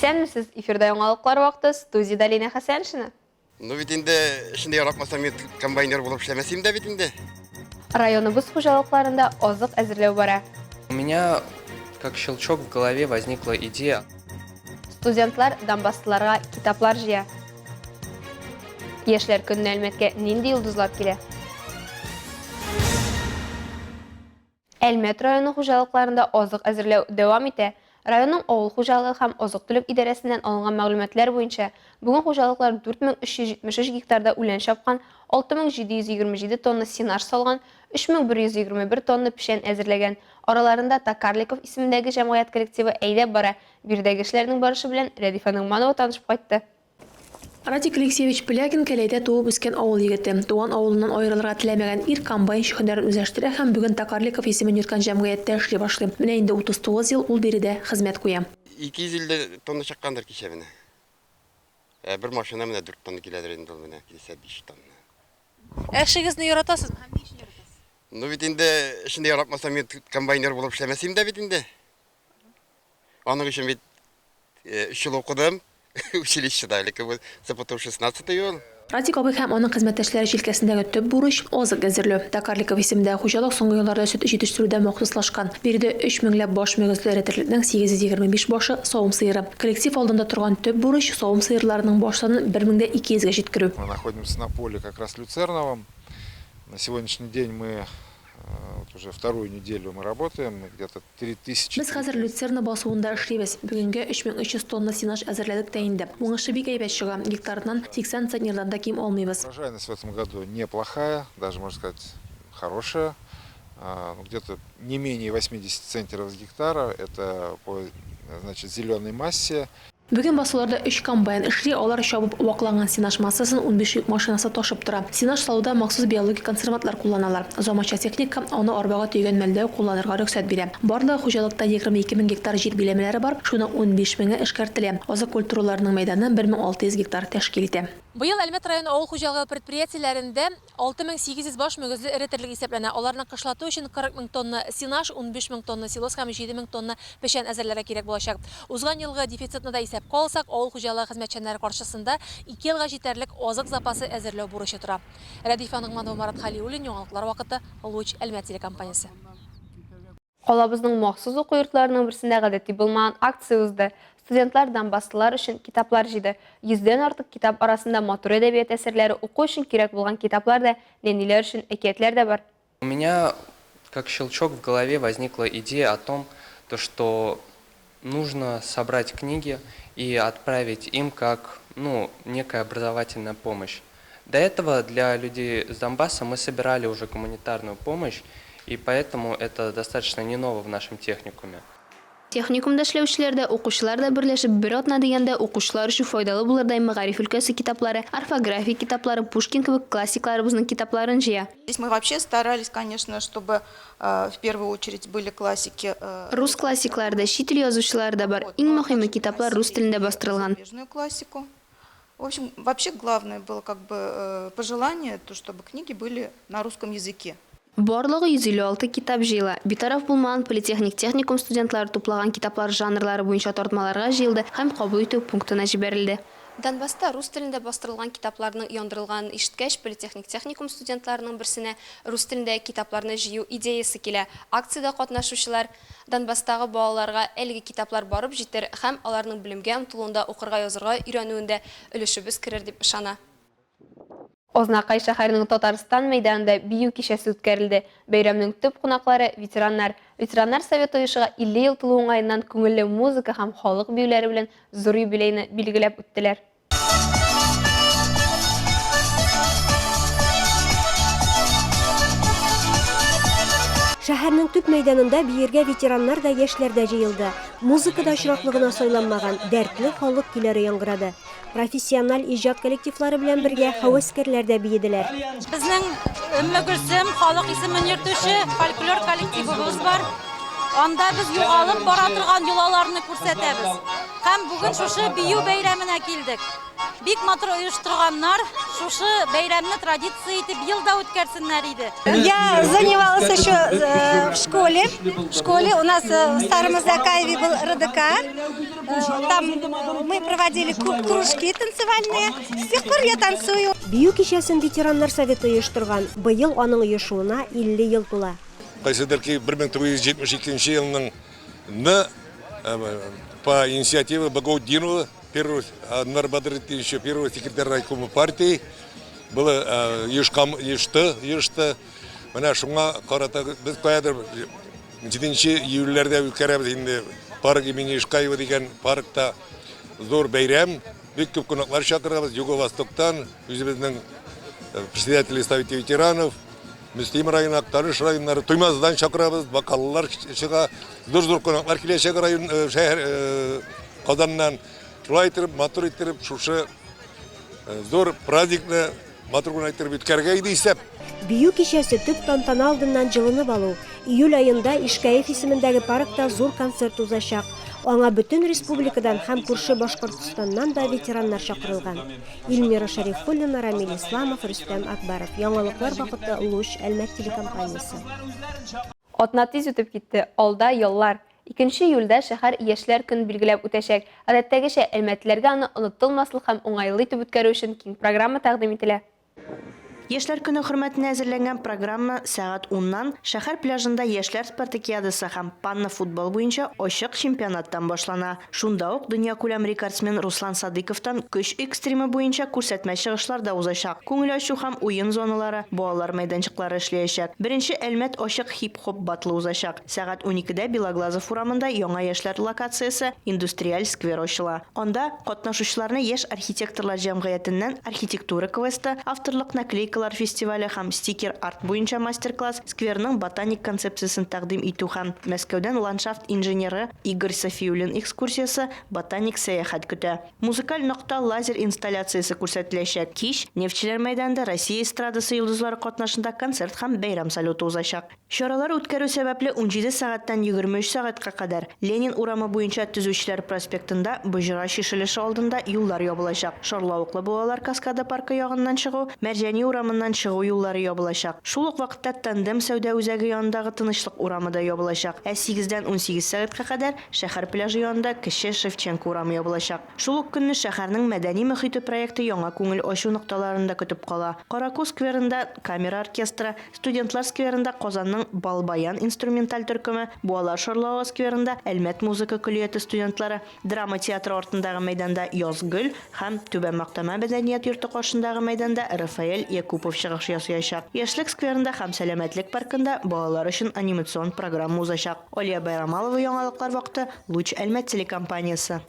Исәнмесез, эфирда яңалыклар вакыты, студиядә Лина Хәсәншина. Ну бит инде эшендә яратмасам, мин комбайнер булып эшләмәсем дә бит инде. Районыбыз хуҗалыкларында азык әзерләү бара. У меня, как щелчок в голове, возникла идея. Студентлар донбасслыларга китаплар җыя. Яшьләр көненә Әлмәткә нинди йолдызлар килә? Әлмәт районы хуҗалыкларында азык әзерләү дәвам итә. Районның авыл хуҗалыгы һәм азык-төлек идарәсеннән алынган мәгълүматлар буенча, бүген хуҗалыклар 4373 гектарда үлән чапкан, 6727 тонна сенаж салган, 3121 тонна печән әзерләгән. Араларында Токарликов исемендәге җәмгыять коллективы әйдәп бара. Биредәге эшләрнең барышы белән Рәдифә Ногманова танышып кайтты. Радик Алексеевич Пелягин Кәләйдә туып үскән авыл егете. Туган авылыннан аерылырга теләмәгән ир комбайнчы һөнәрен үзләштерә һәм бүген Токарликов исемен йөрткән җәмгыятьтә эшли башлый. Менә инде 39 ел ул биредә хезмәт куя. 250 тонна чыккандыр кичә менә. Ә бер машина менә дүрт тонна киләдер инде ул менә, килсә биш тонна. Ә эшегезне яратасызмы һәм ни өчен яратасыз? Ну бит инде эшне яратмасам, мин комбайнер булып эшләмәс идем дә бит инде. Аның өчен бит өч ел укыдым училищеда, элекке бу ЦПТУ 16 ел. Радик абый һәм аның хезмәттәшләре җилкәсендәге төп бурыч, азык әзерләү. Токарликов исемендәге хуҗалык соңгы елларда сөт җитештерүдә махсуслашкан. Биредә өч меңләп баш мөгезле эре терлекнең 825 башы савым сыеры. Коллектив алдында торган төп бурыч, савым сыерларының баш санын 1200 гә җиткерү. Мы находимся на поле как раз люцерновом. На сегодняшний день мы вот уже вторую неделю мы работаем, мы где-то 3000. Без хәзер люцерна басуында эшлибез. Бүгенгә 3300 тонна сенаж әзерләдек тә инде. Уңышы бик әйбәт чыга, гектарыннан 80 центнердан да ким алмыйбыз. Урожайность в этом году неплохая, даже можно сказать, хорошая. Ну, где-то не менее 80 центнеров с гектара, это по, значит, зеленой массе. Бүген басуларда өч комбайн эшли, алар чабып вакланган сенаж массасын 15 йөк машинасы ташып тора. Сенаж салуда махсус биологик консервантлар кулланалар. Заманча техника аны арбага төйгән мәлдә үк кулланырга рөхсәт бирә. Барлыгы хуҗалыкта 22 мең гектар җир биләмәләре бар, шуның 15 меңе эшкәртелә. Азык культураларының мәйданы 1600 гектар тәшкил итә. Быел Әлмәт районы авыл хуҗалыгы предприятиеләрендә 6800 баш мөгезле эре терлек исәпләнә. Аларны кышлату өчен 40 мең тонна сенаж, 15 мең тонна силос һәм 7 мең тонна печән әзерләргә кирәк булачак. Узган елгы дефицитны да исәпкә алсак, авыл хуҗалыгы хезмәтчәннәре каршысында ике елга җитәрлек азык запасы әзерләү бурычы тора. Рәдифә Ногманова, Марат Хәлиуллин, Яңалыклар вакыты, Луч, Әлмәт телекомпаниясе. Калабызның махсус уку йортларының берсендә гадәти булмаган акция узды. Студентлар донбасслылар өчен китаплар җыйды. Йөздән артык китап арасында матур әдәбият әсәрләре, уку өчен кирәк булган китаплар да, нәниләр өчен әкиятләр дә бар. У меня, как щелчок в голове, возникла идея о том, то что нужно собрать книги и отправить им как, ну, некая образовательная помощь. До этого для людей с Донбасса мы собирали уже гуманитарную помощь, и поэтому это достаточно не ново в нашем техникуме. Техникумда эшләүчеләр дә, укучылар да берләшеп, бер атна дигәндә укучылар өчен файдалы булырдай мәгариф өлкәсе китаплары, орфография китаплары, Пушкин кебек классикларыбызның китапларын җыя. Здесь мы вообще старались, конечно, чтобы в первую очередь были классики. Рус классиклары да, чит ил язучылары да бар. Иң мөһиме, китаплар рус телендә бастырылган. Классику. В общем, вообще главное было как бы пожелание, то чтобы книги были на русском языке. Барлыгы 156 китап җыела. Битараф булмаган политехник техникум студентлары туплаган китаплар жанрлары буенча тартмаларга җыелды һәм кабул итү пунктына җибәрелде. Донбасста рус телендә бастырылган китапларның яндырылганын ишеткәч, политехник техникум студентларының берсенә рус телендәге китапларны җыю идеясе килә. Акциядә катнашучылар Донбасстагы балаларга әлеге китаплар барып җитер һәм аларның белемгә омтылуында, укырга-язырга өйрәнүендә өлешебез керер дип ышана. Азнакай шәһәренең Татарстан мәйданында бию кичәсе үткәрелде. Бәйрәмнең төп кунаклары, ветераннар. Ветераннар советы оешуга 50 ел тулу уңаеннан күңелле музыка һәм халык биюләре белән зур юбилейны билгеләп үттеләр. Шәһәрнең төп мәйданында биергә ветераннар да, яшьләр дә җыелды. Музыка да очраклы гына сайланмаган, дәртле халык көйләре яңгырады. Профессиональ иҗат коллективлары белән бергә һәвәскәрләр дә биеделәр. Безнең Өмме Гөлсем халык исемен йөртүче фольклор коллективыбыз бар. Анда без югалып бара торган йолаларны күрсәтәбез. Һәм бүген шушы бию бәйрәменә килдек. Бик матур оештырганнар. Шушы бәйрәмне традиция итеп ел да үткәрсеннәр иде. Я занималась еще в школе. В школе у нас в Старом Азнакаеве был РДК. Там мы проводили кружки танцевальные. С тех пор я танцую. Бию кичәсен ветераннар советы оештырган. Быел аның оешуына 50 ел тула. Кайсыдыр ки 1972 елның ны по инициативе Багаутдинова, первого, Анвар Бадретдиновича, первого секретаря райкома партии, было оешкан, оешты, оешты. Менә шуңа карата без каядыр 7 июльләрдә үткәрәбез инде парк имени Ишкаева дигән паркта зур бәйрәм. Бик күп кунаклар чакырабыз Юго-Востоктан, үзебезнең председатели Совета ветеранов, Мөслим районы, Актаныш районнары, Туймазыдан чакырабыз, Бакалылар чыга, зур-зур кунаклар киләчәк район, шәһәр, Казаннан. Шулай итеп, матур иттереп, шушы зур праздникны матур гына иттереп үткәрергә иде исәп. Бию кичәсе төп тантана алдыннан җылынып алу. Июль аенда Ишкәев исемендәге паркта зур концерт узачак. Аңа бөтен республикадан һәм күрше Башкортостаннан да ветераннар чакырылган. Илмира Шәрифуллина, Рамил Исламов, Рөстәм Акбаров. Яңалыклар вакыты, Луч, Әлмәт телекомпаниясе. Атна тиз үтеп китте, алда, яллар. Икенче июльдә шәһәр Яшьләр көнен билгеләп үтәчәк. Гадәттәгечә, әлмәтлеләргә аны онытылмаслык һәм уңайлы итеп үткәрү өчен киң программа тәкъдим ителә. Яшьләр көне хөрмәтенә әзерләнгән программа сәгать уннан шәһәр пляжында яшьләр спартакиадасы һәм панно-футбол буенча ачык чемпионаттан башлана. Шунда ук дөньякүләм рекордсмен Руслан Садыйковтан көч экстримы буенча күрсәтмә чыгышлар да узачак. Күңел ачу һәм уен зоналары, балалар мәйданчыклары эшләячәк. Беренче Әлмәт ачык хип-хоп баттлы узачак. Сәгать уникедә Белоглазов урамында яңа яшьләр локациясе, Индустриаль сквер ачыла. Анда катнашучыларны Яшь архитекторлар җәмгыятеннән архитектура квесты, авторлык наклейкалар фестивале һәм стикер-арт буенча мастер-класс, скверның ботаник концепциясен тәкъдим итү һәм Мәскәүдән ландшафт инженеры Игорь Сафиуллин экскурсиясе, ботаник сәяхәт көтә. Музыкаль нокта лазер инсталляциясе күрсәтеләчәк. Кич Нефтьчеләр мәйданында Россия эстрадасы йолдызлары катнашында концерт һәм бәйрәм салюты узачак. Чаралар үткәрү сәбәпле, 17 сәгатьтән 23 сәгатькә кадәр Ленин урамы буенча Төзүчеләр проспектында Боҗра чишелеше алдында юллар ябылачак, Шарлавыклы буалар каскады паркы ягыннан чыгу, Мәрҗани урамыннан чыгу юллары ябылачак. Шул ук вакытта Тандем сәүдә үзәге янындагы Тынычлык урамы да ябылачак, ә сигездән 18 сәгатькә кадәр шәһәр пляжы янында Кече Шевченко урамы ябылачак. Шул ук көнне шәһәрнең мәдәни мохите проекты яңа күңел ачу нокталарын да көтеп кала. Караку скверында камера оркестры, Студентлар скверында Казанның Бал-баян инструменталь төркеме, Буалар шарлавы скверында Әлмәт музыка көллияте студентлары, драма театры артындагы мәйданда Язгөл һәм Түбән Мактама мәдәният йорты каршындагы мәйданда Рафаэль Якупов чыгыш ясыячак. Яшьлек скверында һәм Сәламәтлек паркында балалар өчен анимацион программа узачак. Алия Байрамалова Яңалыклар вакыты, Луч Әлмәт телекомпаниясе.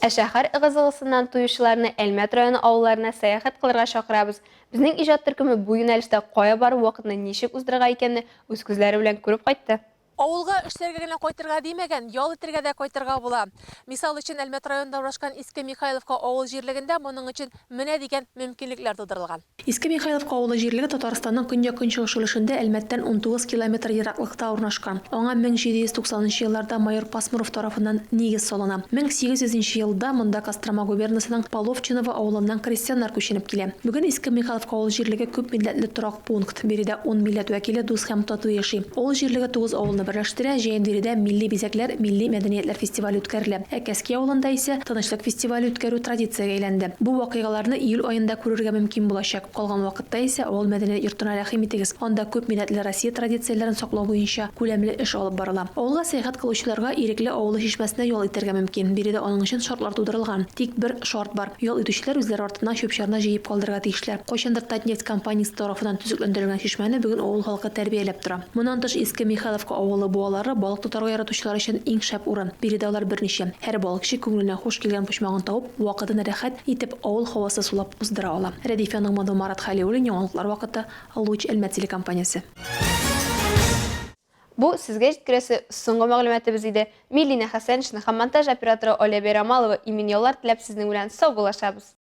Ә шәһәр ыгы-зыгысыннан туючыларны Әлмәт районы авылларына сәяхәт кылырга чакырабыз. Безнең иҗат төркеме бу юнәлештә кая барып вакытны ничек уздырырга икәнне үз күзләре белән күреп кайтты. Авылга эшләргә генә кайтырга димәгән, ял итергә дә кайтырга була. Мисал өчен, Әлмәт районында урнашкан Иске Михайловка авыл җирлегендә моның өчен менә дигән мөмкинлекләр тудырылган. Иске Михайловка авылы җирлеге Татарстанның көньяк-көнчыгыш өлешендә Әлмәттән 19 километр ераклыкта урнашкан. Аңа 1790 нчы елларда майор Пасмуров тарафыннан нигез салына. 1800 нче елда монда Кострома губернасының Половчиново авылыннан крестьяннар күченеп килә. Бүген Иске Михайловка авыл җирлеге күп милләтле торак пункт. Биредә ун милләт вәкиле дус һәм тату яши. Авыл җирлеге тугыз авылны берләштерә, җәен биредә Милли бизәкләр, милли мәдәниятләр фестивале үткәрелә. Ә Кәски авылында исә Тынычлык фестивале үткәрү традициягә әйләнде. Бу вакыйгаларны июль аенда күрергә мөмкин булачак. Калган вакытта исә авыл мәдәният йортына рәхим итегез, анда күп милләтле Россия традицияләрен саклау буенча күләмле эш алып барыла. Авылга сәяхәт кылучыларга Ирекле авылы чишмәсендә ял итәргә мөмкин. Биредә аның өчен шартлар тудырылган. Тик бер шарт бар, ял итүчеләр үзләре артыннан чүп-чарны җыеп калдырырга тиешләр. Кайчандыр Татнефть компаниясе тарафыннан төзекләндерелгән чишмәне бүген авыл халкы тәрбияләп тора. Моннан тыш, Иске Михайловка авылы буалары балык тотарга яратучылар өчен иң шәп урын. Биредә алар берничә. Һәр балыкчы күңеленә хуш килгән почмагын табып, вакытын рәхәт итеп, авыл һавасы сулап уздыра ала. Рәдифә Ногманова, Марат Хәлиуллин, Яңалыклар вакыты, Луч, Әлмәт телекомпаниясе. Бу сезгә җиткерәсе соңгы мәгълүматыбыз иде. Мин Лина Хәсәншина һәм монтаж операторы Оля Бәйрамалова имин яллар теләп сезнең белән саубуллашабыз.